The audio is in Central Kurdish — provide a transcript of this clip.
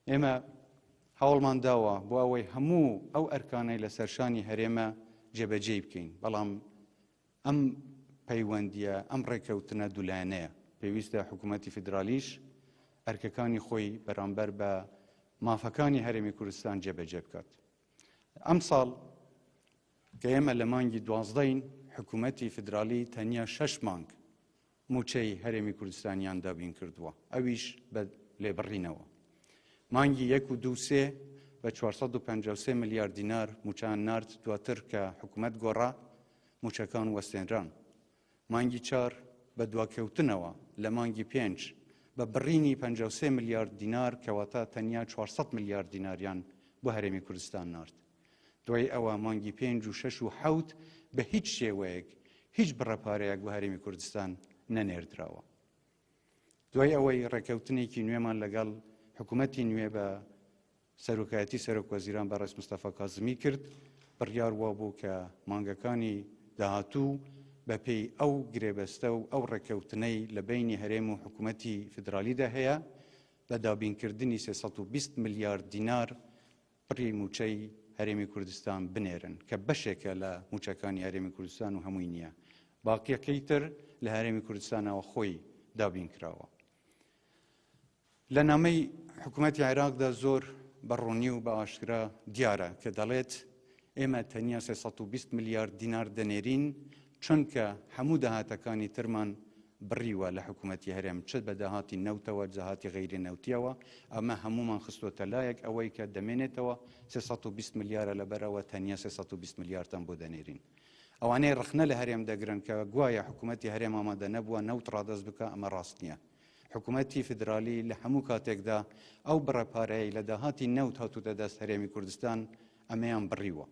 ئێمە هەوڵمان داوە بۆ ئەوەی هەموو ئەو ئەرکانەی لەسەر شانی هەرێمە جێبەجێی بکەین، بەڵام ئەم پەیوەندییە، ئەم ڕێککەوتنە دوولایەنەیە. پێویستە حکوومەتی فیدرالیش ئەرکەکانی خۆی بەرامبەر بە مافەکانی هەرێمی کوردستان جێبەجێ بکات. ئەمساڵ کە ئێمە لە مانگی دوازدەین، حکوومەتی فیدرالی تەنیا شەش مانگ مووچەی هەرێمی کوردستانیان دابین کردووە، ئەویش بە لێبڕینەوە. مانگی یەک و دوو سێ بە 453 ملیار دینار مووچەیان نارد، دواتر کە حکوومەت گۆڕا مووچەکان وەستێنران. مانگی چار بە دواکەوتنەوە لە مانگی پێنج بە بڕینی 53 ملیار دینار کەواتە تەنیا 400 ملیار دیناریان بۆ هەرێمی کوردستان نارد. دوای ئەوە مانگی پێنج و شەش و حەوت بە هیچ شێوەیەک هیچ بڕە پارەیەک بۆ هەرێمی کوردستان نەنێردراوە. دوای ئەوەی ڕێککەوتنێکی نوێمان لەگەڵ حکوومەتی نوێ بە سەرۆکایەتی سەرۆک وەزیران بەڕێز مستەفا کازمی کرد، بڕیار وابوو کە مانگەکانی داهاتوو بەپێی ئەو گرێبەستە و ئەو ڕێککەوتنەی لە بەینی هەرێم و حکوومەتی فیدرالیدا هەیە بە دابینکردنی 320 ملیار دینار بڕی مووچەی هەرێمی کوردستان بنێرن کە بەشێکە لە مووچەکانی هەرێمی کوردستان و هەمووی نییە، باقیەکەی تر لە هەرێمی کوردستانەوە خۆی دابین کراوە. لە نامەی حکوومەتی عێراقدا زۆر بە ڕوونی و بە ئاشکرا دیارە کە دەڵێت ئێمە تەنیا 320 ملیار دینار دەنێرین چونکە هەموو داهاتەکانی ترمان بڕیوە لە حکومەتی هەرێم چ بە داهاتی نەوتەوە داهاتی غەیری نەوتیەوە ئەمە هەموومان خستۆتە لایەک ئەوەی کە دەمێنێتەوە 320 ملیارە لەبەرئەوە تەنیا 320 ملیارتان بۆ دەنێرین ئەوانەی ڕەخنە لە هەرێم دەگرن کە گوایە حکومەتی هەرێم ئامادە نەبووە نەوت ڕادەست بکا ئەمە ڕاست نییە حکومەتی فیدرالی لە هەموو کاتێکدا ئەو بڕە پارەیەی لە داهاتی نەوت هاتووتە دەست هەرێمی کوردستان ئەمەیان بڕیوە.